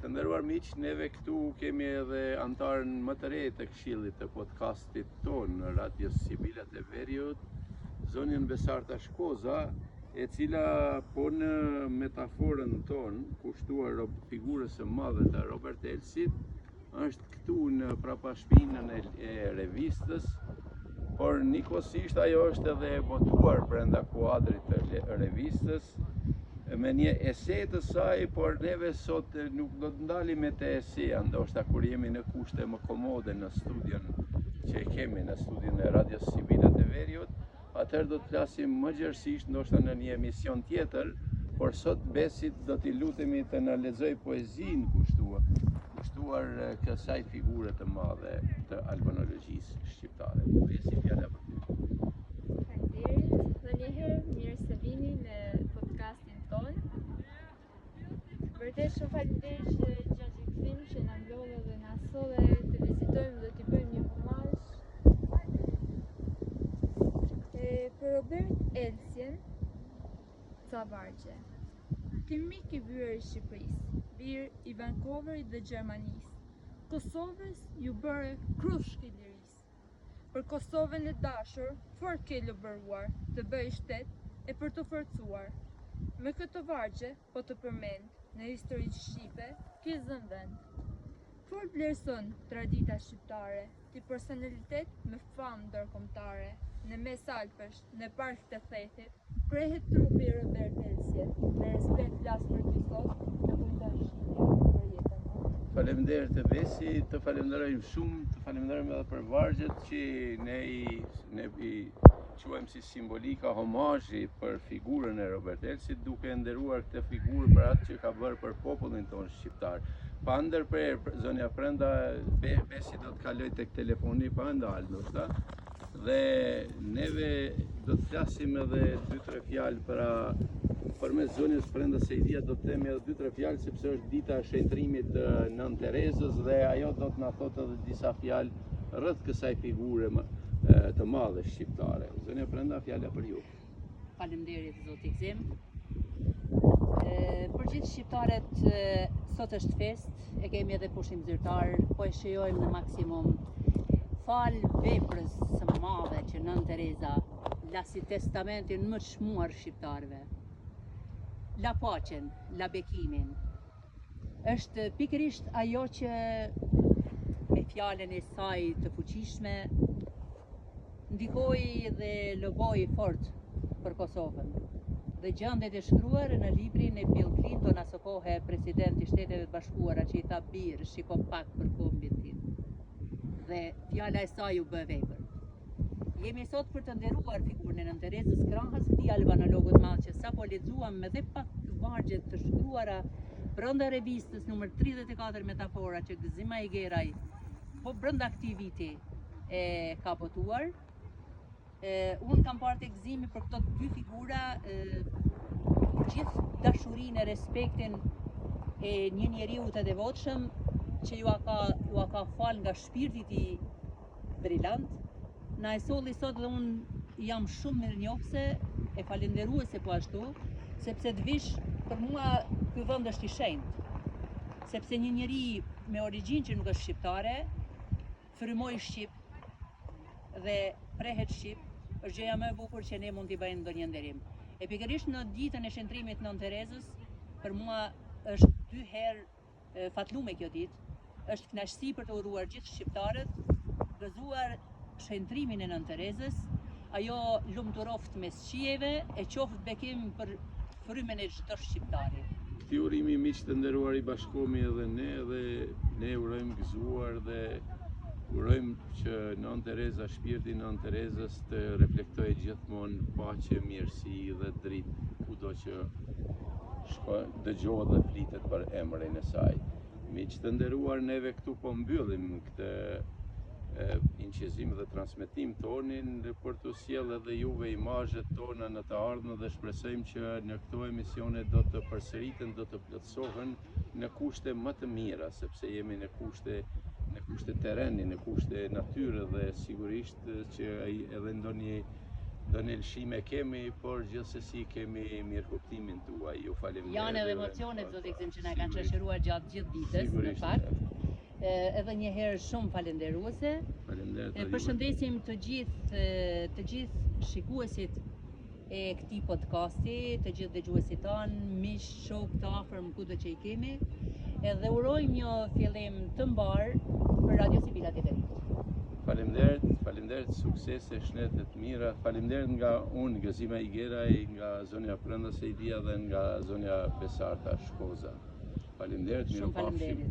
Të nderuar miq, neve këtu kemi edhe anëtaren më të re të këshillit të podcastit tonë në Radio Sibilat e Veriut, zonjën Besarta Shkoza, e cila po në metaforën tonë, kushtuar figurës së madhe të Robert Elsit, është këtu në prapashpinën e, e revistës, por njëkohësisht ajo është edhe e botuar brenda kuadrit të revistës, me një ese të saj, por neve sot nuk do të ndalemi te eseja, ndoshta kur jemi në kushte më komode në studion që e kemi në studion e Radios Sibilat e Veriut, atëherë do të flasim më gjerësisht ndoshta në një emision tjetër, por sot Besit do t'i lutemi të na lexojë poezinë kushtuar kushtuar kësaj figure të madhe të albanologjisë shqiptare. Besi, fjala për ty. Faleminderit. Dhe një herë mirë se vini në podcastin tonë. Vërtet shumë faleminderit që xhaxhi Gëzim që na mblodhe dhe na solle të vizitojmë dhe t'i bëjmë një homazh. E, për Robert Elsin, ca vargje. Ti mik i vyer i Shqipërisë, bir i Vancouverit dhe Gjermanisë, Kosovës iu bëre krushk i lirisë. Për Kosovën e dashur, fort ke lobuar, të bëhej shtet e për t'u forcuar. Me këto vargje po të përmend, në historinë shqipe ke zënë vend. Fort vlerëson tradita shqiptare, ti personalitet me famë ndërkombëtare, në mes Alpesh, në park të Thethit, prehet trupi i Robert Elsit, me respekt flas për ty sot, të kujton shqipja për jetën. Faleminderit Besi, të falenderojmë shumë, të falenderojmë edhe për vargjet që ne i ne i quajmë si simbolika homazhi për figurën e Robert Elsit, duke nderuar këtë figurë për atë që ka bërë për popullin tonë shqiptar. Pa ndërprerë, zonja Prenda, Be, Besi do të kalojë tek telefoni pa ndalë, ndoshta. Dhe neve do të flasim edhe dy tre fjalë pra përmes zonjës Prenda Sejdia do të themi edhe dy tre fjalë sepse është dita e shenjtrimit të Nënë Terezës dhe ajo do të na thotë edhe disa fjalë rreth kësaj figure më, të madhe shqiptare. Zonja Prenda, fjala për ju. Faleminderit zoti Gëzim. Për gjithë shqiptarët sot është festë, e kemi edhe pushim zyrtar, po e shijojmë në maksimum. Falë veprës së madhe që Nënë Tereza la si testamentin më të çmuar shqiptarëve. La paqen, la bekimin. Është pikërisht ajo që me fjalën e saj të fuqishme ndikoi dhe loboi fort për Kosovën dhe gjendet e shkruar në librin e Bill Clinton asokohe president i Shteteve të Bashkuara që i tha bir, shiko pak për kombin tim. Dhe fjala e saj u bë vepër. Jemi sot për të nderuar figurën e Nënë Terezës krahas këtij albanologu të madh që sapo lexuam edhe pak vargje të shkruara brenda revistës numër 34 Metafora që Gëzim Ajgeraj po brenda këtij viti e ka botuar. E, unë kam parë te Gëzimi për këto dy figura e, gjithë dashurinë e respektin e një njeriu të devotshëm që jua ka, jua ka falë nga shpirti i tij brilant. Na e solli sot dhe unë jam shumë mirënjohëse e falenderuese po ashtu, sepse të vish për mua ky vend është i shenjtë. Sepse një njeri me origjinë që nuk është shqiptare, frymoi shqip dhe prehet shqip, është gjëja më e bukur që ne mund t'i bëjmë ndonjë nderim. E pikërisht në ditën e shenjtrimit Nënë Terezës, për mua është dy herë fatlume kjo ditë, është kënaqësi për të uruar gjithë shqiptarët, gëzuar shenjtrimin e Nënë Terezës, ajo lumturoftë mes qiejve e qoftë bekim për frymën e çdo shqiptari. Këtij urimi miq të nderuar i bashkohemi edhe ne dhe ne urojmë gëzuar dhe urojmë që Nënë Tereza, shpirti i Nënë Terezës të reflektojë gjithmonë paqe, mirësi dhe dritë kudo që shko, dëgjohet dhe flitet për emrin e saj. Miq të nderuar, neve këtu po mbyllim këtë incizim dhe transmetim tonin për t'u sjellë edhe juve imazhet tona në të ardhmen dhe shpresojmë që në këto emisione do të përsëriten, do të plotësohen në kushte më të mira, sepse jemi në kushte në kushte terreni, në kushte natyre dhe sigurisht që edhe ndonjë Ndonjë lëshime kemi, por gjithsesi kemi mirëkuptimin tuaj. Ju faleminderit. Janë edhe emocionet, zoti Gëzim, që na kanë shoqëruar gjatë gjithë ditës, në fakt. Edhe një herë shumë falenderuese. Faleminderit. Përshëndesim të gjithë të gjithë shikuesit e këtij podcasti, të gjithë dëgjuesit tanë, miq, shokë të afërm kudo që i kemi, edhe urojmë një fillim të mbarë për Radio Sibilat e Veriut. Faleminderit, faleminderit, suksese, shnete të mira. Faleminderit nga unë Gëzim Aigeraj, nga zonja Prenda Sejdia dhe nga zonja Besarta Shkoza. Faleminderit, mirupafshim.